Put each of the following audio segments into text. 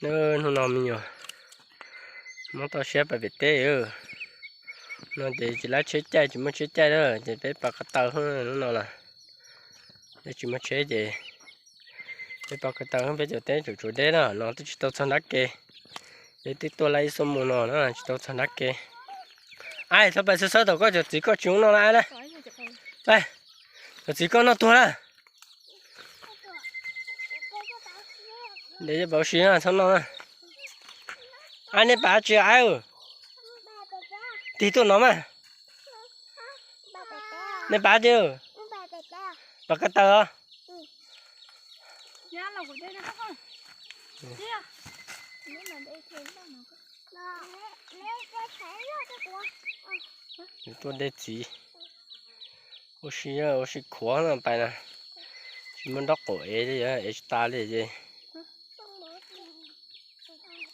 Hnub no me nyuam, mob toj siab pas pem teb. No ces tsis laib tsheb caij, tsis muaj tsheb caij lawm ces peb pas ko taw hnub no los. Peb tsis muaj tsheb ces peb pas ko taw, peb cov teb tseem tshuav deb na, no twb tsis tau txog nrab ke. Peb twb tuaj laib ib xuab moos no na tsis tau txog nrab ke. Ai, txhob pais xawb xawb tom koj cov txiv koj tsis zoo noj na. Cov txiv koj noj tuag na. Ntev coj pab ua si na, txhob noj na. Ai, nej pab tsi ai? Tig tuaj no mas. Nej pab tsi? Pas ko taw os. Tuaj de txiv. Ua si, ua si khuav no pais na. Tsis muaj nraub qaum ev li, ev tsis tas li ces.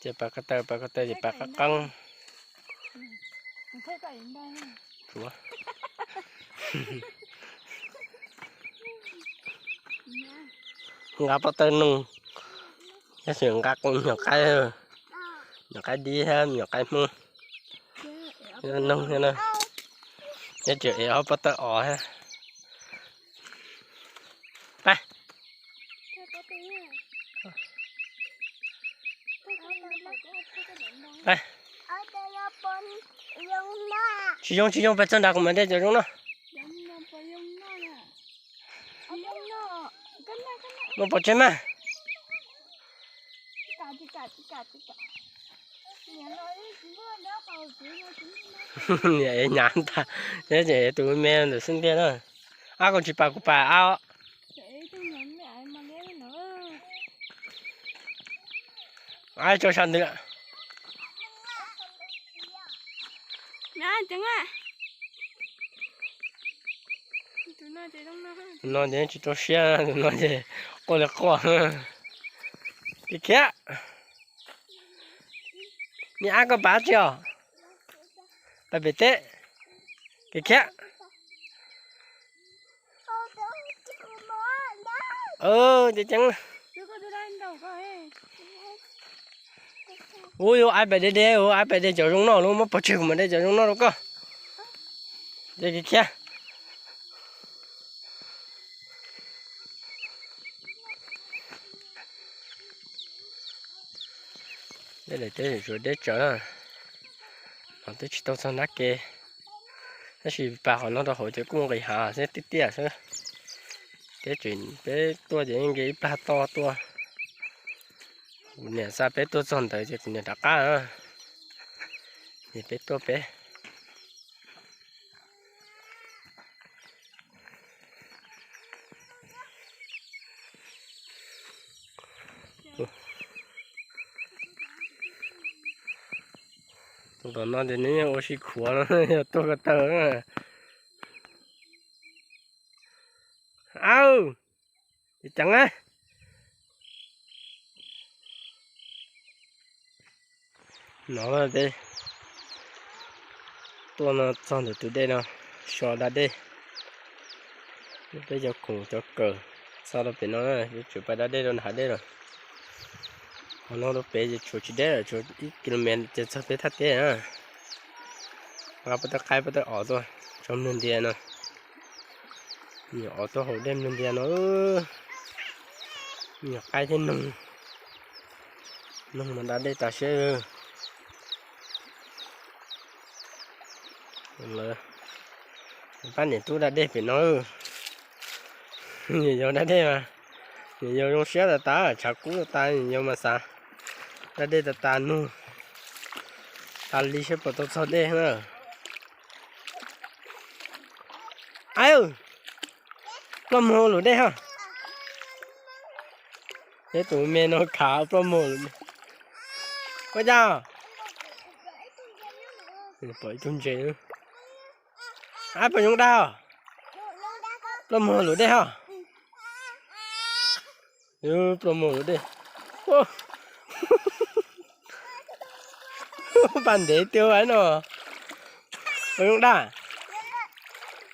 Ces pas ko taw, pas ko taw ces pas qab qeeb. Nqa pob tawb noog, tab sis nqa nyuam qaib, nyuam qaib dib thiab nyuam qaib hmoob noog thiab na. Nyob tseem ev ob pob tawb os thiab. Pab. Pab. Tsis zoo, tsis zoo, peb txog nrad kuv mam de cov zoo no. Muaj pov tseg mas. Niam ev hnyav ntag, nyob tseem ev tus me ntawm xwb ntiag na. Ab, koj tsis pas kuv pas ab. Ab, tso sab ntawd. Tus no ces tsis rau siab, tus no ces quaj li quaj. Khiav khiav. Me ab, koj pas tsi os? Pas pem teb. Khiav khiav. Ceev ceev. Ua, yuav ai pais de de, ua ai pais de cov zoo noj, muab pov tseg kuv mam de cov zoo noj rau koj. De khiav khiav. Deb lawm, teb tsuas deb tsawv na. Los twb tsis tau txog nrab ke, tab sis pas qhov no rau hauv ces kuj nqis hav xwb, tiaj tiaj xwb. Teb tseem peb tuaj ces nce ib plag toj tuaj. Kuv niam xa peb tuaj txog ntawd ces kuv niam rov qab na. Ces peb tuaj peb. Tus tom no ces nws yeej ua si khuav no, yog tuaj ko taw na. Au, ceev na. No peb tuaj no txog ntawm tus dej no, so da dej. Peb cov khoom cov kawm txog rau pem no, peb tseem pais da dej rau nram hav dej lawm. Qhov no rau pem ces tshuav tsis deb lawm, tshuav ib kilomev ces txog peb thaj teb na. Nqa pob tawb qaib pob tawb os tuaj tso mloog ntias no. Nyuam os tuaj haus dej mloog ntias no. Nyuam qaib thiab noog, noog mas da dej tas siab. Pab niam tub da dej pem no. Niam yau da dej mas, niam yau zoo siab tas tas, tshav kub tas tas, niam yau mas xav da dej tas tas nug tas li saib puas tau txog dej na. Au, ploj muag lub dej ho. Peb tus me no khav ploj muag lub dej. Ua cas? Pom ib tug ntses. Ab, puas zoo dag? Ploj muag lub dej ho. Ploj muag lub dej. Paj ntev tiag no. Puas zoo dag?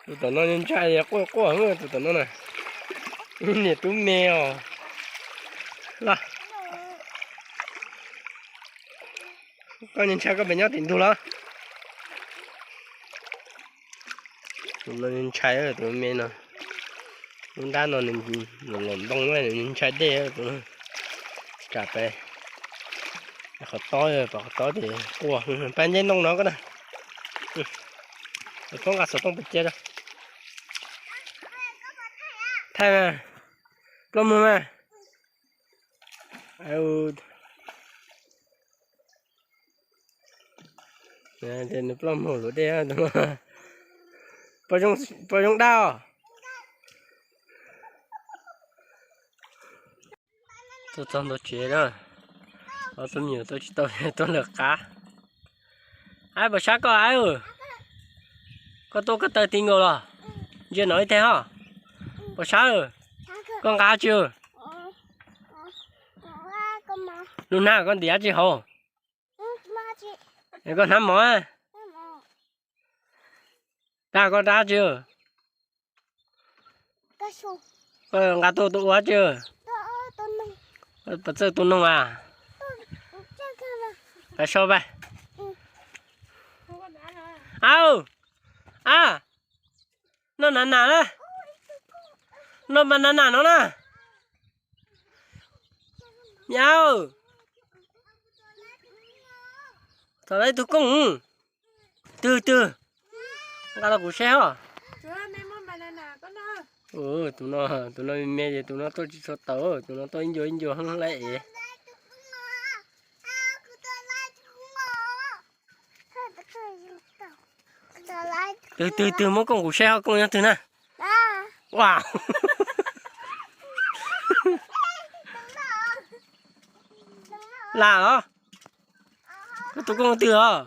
Tus tom no ntshai quaj quaj, tus tom no na. Niam tub me os. Los. Koj ntshai koj pes nyob tim ntug los? Tus no ntshai, tus me no. Lub nrab no nws los ntoo, nws ntshai dej. Tsam pais qhov tob, pais qhov tob ces quaj. Pais nce ntoo no koj na. Thaub nqa xov tooj pais cia. Thaij mas, ploj mog mas. Nws ploj mog luv dej. Pog zoo dab os. Tuaj txog ntua tsev na, ob tug me nyuam tuaj tsis tau, tuaj lawm qab. Ab, puas sab koj ab? Koj tuaj koj taw ti nkaus los? Ntsia no ib teg ho. Puas sab? Koj nqa tsi? Lub hnab koj ntim dab tsi hauv? Koj hnab mov. Dag koj dab tsi? Koj nqa tuaj tuaj ua tsi? Pov txawj tua noog a? Pab so pab. Au, a, noj nas nas na. Noj mas nas nas no na. Miau, txog lawv ib tug kooj. Twg twg? Nqa los kuv saib os. Tus no, tus no me me ces tus no tuaj tsis tshua tawm, tus no tuaj ib ncua ib ncua heev lawm es. Twg twg twg, muab kooj kuv saib ho, kooj nyob twg na? Ua, lam los? Koj tus kooj twg os?